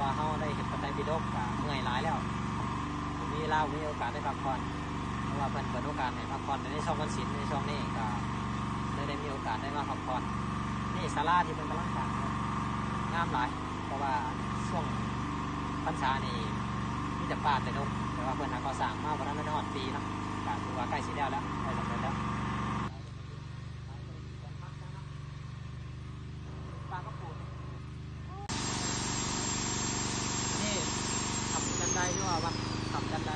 ວ່າເຮົາໄດ້ເຮັດພະໄຕປິດົກກະເມື່ອຍຫຼາຍແລ້ວ ບໍ່ມີເວລາ ບໍ່ມີໂອກາດໄດ້ພັກຜ່ອນ ເພາະວ່າເພິ່ນເປີດໂອກາດໃຫ້ພັກຜ່ອນໃນຊ່ວງວັນສິນ ໃນຊ່ວງນີ້ກະເລີຍໄດ້ມີໂອກາດໄດ້ມາພັກຜ່ອນ. ນີ້ສາລາທີ່ເພິ່ນກຳລັງສ້າງ ງາມຫຼາຍ ເພາະວ່າຊ່ວງພັນສານີ້ມີແຕ່ປ່າແຕ່ດົງ ແຕ່ວ່າເພິ່ນຫາກໍ່ສ້າງມາບໍ່ທັນໄດ້ຮອດປີເນາະ ກະຖືວ່າໃກ້ຊິແລ້ວແລ້ວ ໃກ້ສຳເລັດແລ້ວ. ນີ້ຖ້ຳຈັນໄດ ຫຼືວ່າວັດຖ້ຳຈັນໄດ